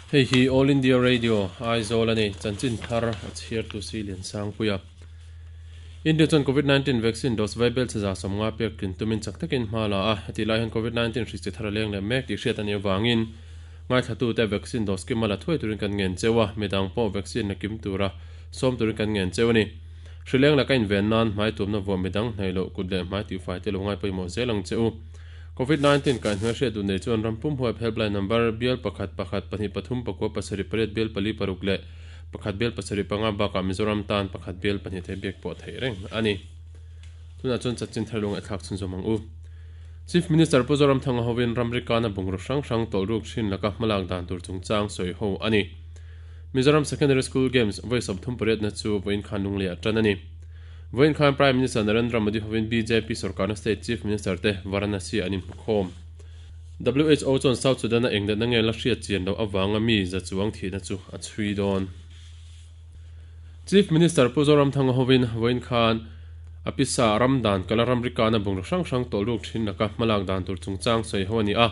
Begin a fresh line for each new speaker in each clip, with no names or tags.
Hei hi All India Radio, Aizawl a ni. Chanchin thar a chhiartu si Liansangpuia. India chuan Covid 19 vaccine dose vaibel che 150 pek tlin tumin chak takin hma la a, hetih lai hian Covid 19 hri chi thar a leng leh mek tih hriat a nih avangin ngaithlatute vaccine dose kima la thuai turin kan ngen cheu a, midang pawh vaccine la kim tura sawm turin kan ngen cheu a ni. Hri leng laka inven nan hmai tumna vuah midang hnaih loh kut leh hmai tihfai te lo ngai pawimawh zel ang che u. Covid 19 kaihhnuai hriat duh nei chuan ram pum huap helpline number bial pakhat pakhat pahnih pathum pakua pasarih pariat bial pali paruk leh pakhat bial pasarih panga bakah Mizoram tan pakhat bial pahnih thei biak pawh theih reng a ni. Tunah chuan chanchin thar lungaih thlak chhunzawm ang u. Chief Minister Pu Zoramthanga hovin ramri kana bungraw hrang hrang tawlhruk hrin laka hmalak dan tur chungchang sawi ho a ni. Mizoram Secondary School Games vawi sawmthum pariatna chu vawiin khan Lungleiah tan a ni. Vawiin khan Prime Minister Narendra Modi hovin bjp sorkarna State Chief Minister te Varanasi an inhmukhawm. WHO chuan South Sudan-a engdatna nge la hriat chian loh avanga mi za chuang thihna chu a chhui dawn. Chief Minister Pu Zoramthanga hovin vawiin khan a pisa ram dan kala ramri kana bungraw hrang hrang tawlhruk thin laka hmalak dan tur chungchang sawi ho a ni a.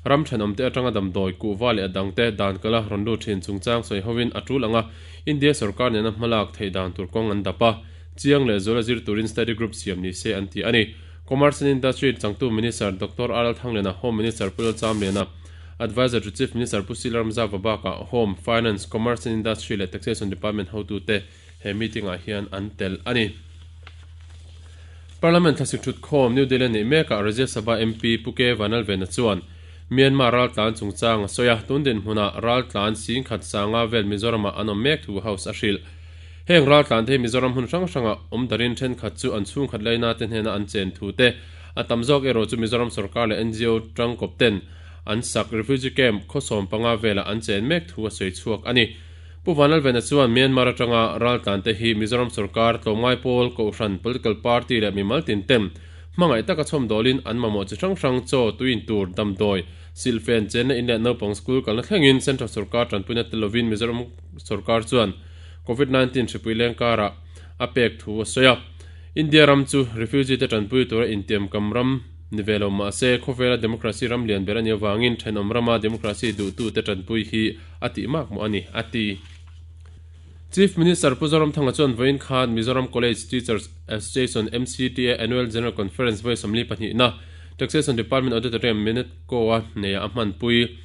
Ram thenawmte atanga damdawi, kuhva leh a dangte dan kala rawn lut thin chungchang sawi hovin a tul anga India sorkar nena hmalak theih dan tur kawng an dap a, chiang leh zuala zir turin study group siam ni se an ti a ni. Commerce and Industry changtu Minister Doctor R Lalthangliana, Home Minister Pu Lalchamliana, Adviser to Chief Minister Pu Silaramzava bakah Home, Finance, Commerce and Industry leh Taxation Department hotute he meeting ah hian an tel a ni. Parliament thlasik thutkhawm New Delhi neih mekah Rajya Sabha MP Pu K Vanlalvena chuan Myanmar raltlan chungchang a sawi a, tun dinhmunah raltlan singkhat sanga vel Mizoramah an awm mek thu House a hrilh. Heng raltlan te hi Mizoram hmun hrang hrangah awm darin thenkhat chu an chhungkhat laina te hnena an chen thu te, a tam zawk erawh chu Mizoram sorkar leh NGO tangkawp ten an sak refugee camp khawsawm panga velah an chen mek thu a sawi chhuak a ni. Pu Vanlalvena chuan Myanmar atanga raltlan te hi Mizoram sorkar, tlawmngai pawl, kohhran, political party leh mimal tin ten hmangaih taka chhawmdawlin an mamawh chi hrang hrang chaw, tuin tur, damdawi, silhfen, chenna in leh naupang school kalna thlengin Central sorkar tanpuina tel lovin Mizoram sorkar chuan Covid 19 hripui leng karah a pek thu a sawi a. India ram chu refugee te tanpui tura intiamkam ram ni ve lo mahse khawvela democracy ram lian ber a nih avangin thenawm rama democracy duhtute tanpui hi a tih mak mawh a ni, a ti. Chief Minister Pu Zoramthanga chuan vawiin khan Mizoram College Teachers Association, MCTA, Annual General Conference vawi 42-na Taxation Department Auditorium, Minetco-a neiah a hmanpui.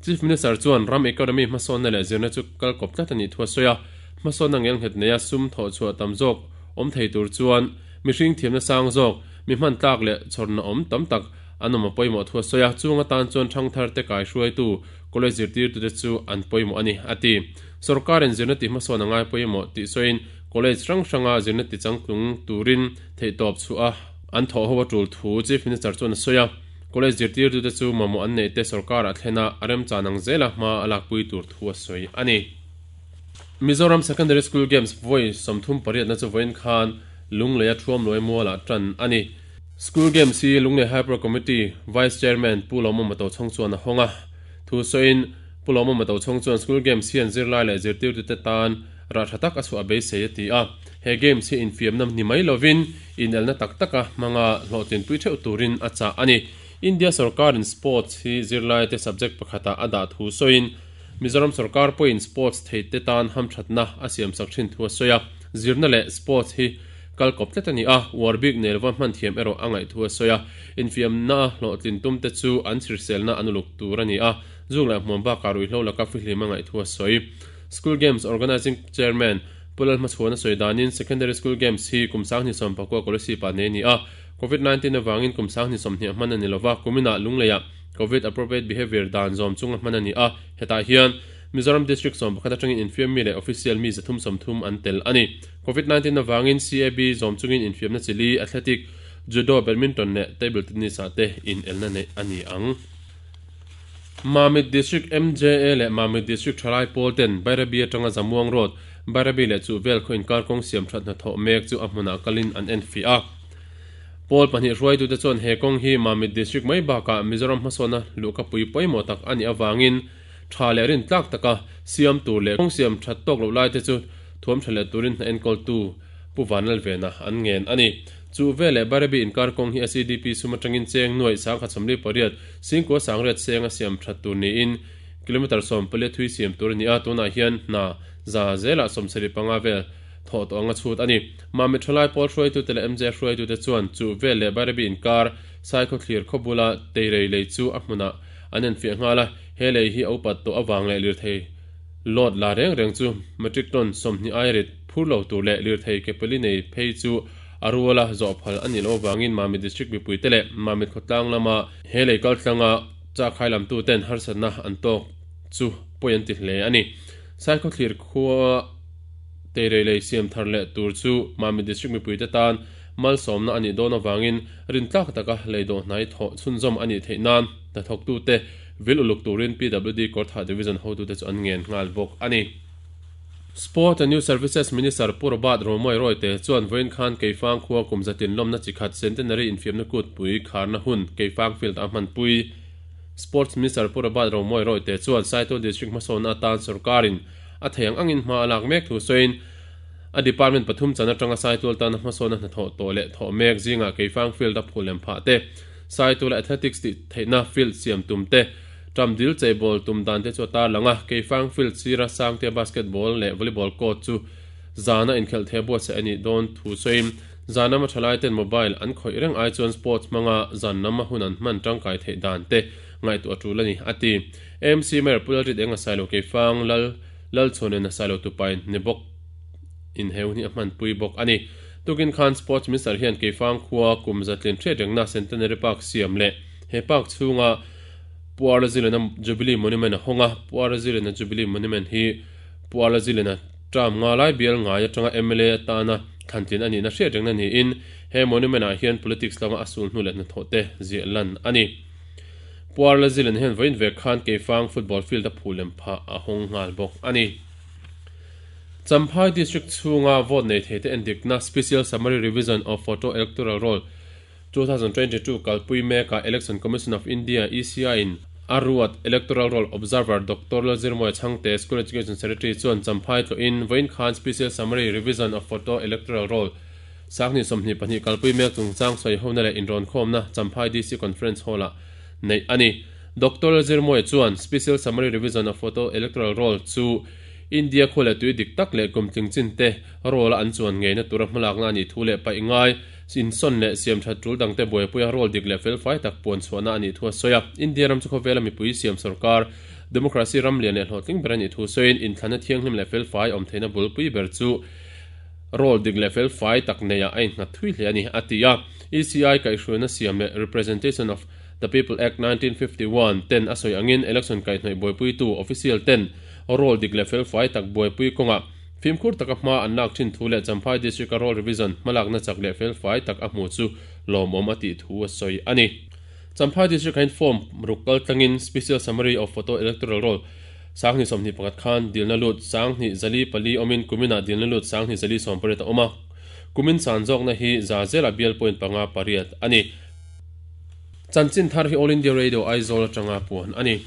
Chief Minister chuan ram economy hmasawnna leh zirna chu kal kawp tlat a nih thu a sawi a, hmasawnna ngelnghet neia sum thawhchhuah tam zawk awm thei tur chuan mihring thiamna sang zawk, mi hman tlak leh chhawrna awm tam tak an awm a pawimawh thu a sawi a, chung atan chuan thangthar te kaihruaitu College zirtirtute chu an pawimawh a ni, a ti. Sorkarin zirna tih hmasawn a ngai pawimawh tih sawiin college hrang hranga zirna ti changtlung turin theihtawp chhuah a an thawh ho a tul thu Chief Minister chuan a sawi a. College zirtirtute chu mamawh an neih te sorkarah thlen a, a remchan ang zela hma a lakpui tur thu a sawi a ni. Mizoram Secondary School Games vawi 38 na chu vawiin khan Lungleia Thuamluai mualah tan a ni. School Games hi Lunglei Hyper Committee Vice Chairman Pu Lawmawma Tochhawng chuan a hawng a. Thu sawiin Pu Lawmawma Tochhawng chuan School Games hian zirlai leh zirtirtute tan rah tha tak a chhuah beisei a ti a. He Games hi infiamna ni mai lovin inelna tak taka hmanga hlawhtlinpui theuh turin a chah a ni. India sorkarin Sports hi zirlaite subject pakhatah a dah thu sawiin Mizoram sorkar pawhin Sports theite tan hamthatna a siamsak thin thu a sawi a. Zirna leh Sports hi Kal kawp tlat a ni a, uar bik nel va hman thiam erawh a ngaih thu a sawi a. Infiamna hlawhtlin tum te chu an chhirselna an uluk tur a ni a, zuk leh hmuam bakah ruihhlo laka fihlim a ngaih thu a sawi. School Games Organising Chairman Pu Lalhmachhuana sawi danin Secondary School Games hi kum 2019 Kolasib ah nei a ni a, Covid 19 avangin kum 2020 a hman a ni lova, kuminah Lungleiah Covid Appropriate Behaviour dan zawm chunga hman a ni a, hetah hian Mizoram District 11 atangin infiam mi leh official mi 330 an tel a ni. Covid 19 avangin CAB zawm chungin infiamna chi li, athletic, judo, badminton leh table tennis ah te inelna neih a ni ang. Mamit District MJA leh Mamit District Thalai Pawl ten Bairabi atanga Zamuang Road, Bairabi leh Chuhvel khaw inkar kawng siam that hnathawh mek chu a hmunah kalin an enfiah a. Pawl pahnih hruaitute chuan he kawng hi Mamit District mai bakah Mizoram hmasawnna luhkapui pawimawh tak a nih avangin tha leh rintlak taka siam tur leh kawng siam that tawk loh laite chu thuam tha leh turin hna enkawltu Pu Vanlalvena an ngen a ni. Chu veleh Bairabi inkar kawng hi SEDP sum atangin cheng nuaih 1048 singkua sangriat seng a siam that tur niin Kilometre 14 thui siam tur a ni a, tunah hian hna za zelah 75 vel thawh tawh anga chhut a ni. Mamit thalai pawl hruaitute leh MJ hruaitute chuan chu vel leh Bairabi inkar Saikhaw thlir khaw bula teirei lei chu a hmunah an enfiah nghal a, he lei hi a upat tawh avang leh lirthei load la reng reng chu metric ton 20 ai rit phur lo tur leh lirthei ke pali nei phei chu a ruala zawh phal a nih loh avangin Mamit District mipuite leh Mamit khawtlang lama he lei kaltlanga Chahkhai lamtuten harsatna an tawk chu pawi an ti hle a ni. Saikhaw thlir khua teirei lei siam thar leh tur chu Mamit District mipuite tan malsawmna a nih dawn avangin rintlak taka lei dawh hnai thawh chhunzawm a nih theih nan hnathawktute vil uluk turin PWD Kawrthah Division hotute chu an ngen nghal bawk a ni. Sport and Youth Services Minister Pu Robert Romawia Royte chuan vawiin khan Keifang khua kum zatin lawmna chi khat Centenary infiamna kutpui kharna hun Keifang Field a hmanpui. Sports Minister Pu Robert Romawia Royte chuan Saitual District hmasawnna atan sorkarin a thei ang angin hma a lak mek thu sawiin a department pathum chan atanga Saitual tana hmasawnna hnathawh tawh leh thawh mek zingah Keifang Field a phul lem phah te, Saitual Athletics tih theihna field siam tum te, Ṭam dil cheibawl tum dan te chu a tar lang a, Keifang field sira Sangtea basketball leh volleyball court chu zana inkhelh thei a buatsaih a nih dawn thu sawiin zan lama ṭhalai ten mobile an khawih reng ai chuan sports hmanga zan lama hun an hman ṭangkai theih dan te ngaihtuah a ṭul a ni, a ti. AMC Mayor Pu Lalrit Eng a sailo Keifang Lal Lalchhuanen a sailo tupain ni bawk inheu hi a hmanpui bawk a ni. Tukin khan Sports Minister hian Keifang khua kum zatlin hriat rengna Centenary Park siam leh he park chhunga Pu Arlazilena Jubilee Monument a hawng a, Pu Arlazilena Jubilee Monument hi Pu Arlazilena term nga lai bial ngai atanga mla atana thlantlin a nihna hriat rengna niin he monument ah hian politics lama a sul hnu leh hnathawh te ziah lan a ni. Pu Arlazilena hian vawiin vek khan Keifang Football Field a phu lem phah a hawng nghal bawk a ni. Champhai District chhunga vote nei thei te endikna Special Summary Revision of Photo Electoral Roll 2022 kalpui mekah Election Commission of India, ECI, in a ruat Electoral Roll Observer Doctor Lalzirmawia Chhangte, School Education Secretary chuan Champhai tlawhin vawiin khan Special Summary Revision of Photo Electoral Roll 2022 kalpui mek chungchang sawihona leh inrawnkhawmna Champhai DC Conference Hall-ah neih a ni. Doctor Lalzirmawia chuan Special Summary Revision of Photo Electoral Roll chu India khua leh tui dik tak leh kum tling chin te roll-a an chuan ngeina tura hmalakna a nih thu leh paih ngai Insawn leh siamthat tul dangte buaipuia role dik leh felfai tak puan chhuahna a nih thu a sawi a. India ram chu khawvela mipui siam sorkar, democracy ram lian leh hlawhtling ber a nih thu sawiin inthlanna thianghlim leh felfai awm theihna bulpui ber chu role dik leh felfai tak neiah a innghat thui hle a ni, a ti a. ECI kaihhruaina siam leh Representation of the People Act 1951 ten a sawi angin election kaihhnawih buaipuitu official ten role dik leh felfai tak buaipui kawngah Fimkhur taka hma an lak thin thu leh Champhai District-a Roll Revision hmalakna chak leh felfai tak a hmu chu lawmawm a tih thu a sawi a ni. Champhai District hian form ruk kal tlangin Special Summary of Photo Electoral Roll 2021 khan dilna lut 2004 awmin kuminah dilna lut 2028 a awm a, kumin san zawkna hi za zela bial point panga pariat a ni. Chanchin thar hi All India Radio Aizawl atanga puan a ni.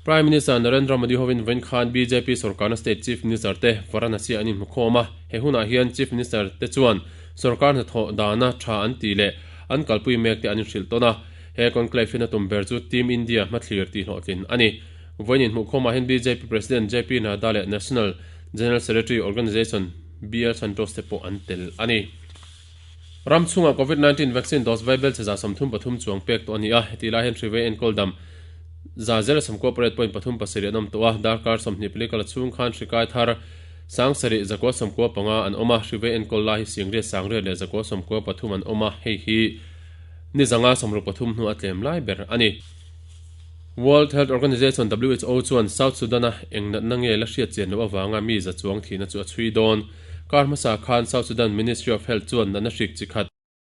Prime Minister Narendra Modi hovin vawiin khan bjp sorkarna state Chief Minister te Varanasi an inhmukhawm a, he hunah hian Chief Minister te chuan sorkar hnathawh dana tha an tih leh an kalpui mek te an inhrilh tawn a, he conclave hian a tum ber chu Team India hmathlir tih hlawhtlin a ni. Vawiin inhmuhkhawmah hian bjp President JP Nadda leh National General Secretary Organisation BL Santosh te pawh an tel a ni. Ram chhungah Covid 19 vaccine dose vaibel che 33 chuang pek tawh a ni a, hetih lai hian hrivei enkawl dam 098.37 an awm tawh a, darkar 24 kal chhung khan hrikai thar 7,995 an awm a, hrivei enkawl lai hi singriat sangriat leh 193 an awm a, hei hi ni 163 hnu a tlem lai ber a ni. World Health Organization, who, chuan South Sudan-a eng natna nge la hriat chian loh avanga mi za chuang thihna chu a chhui dawn. Kar hmasa khan South Sudan Ministry of Health chuan natna hrik chi khat.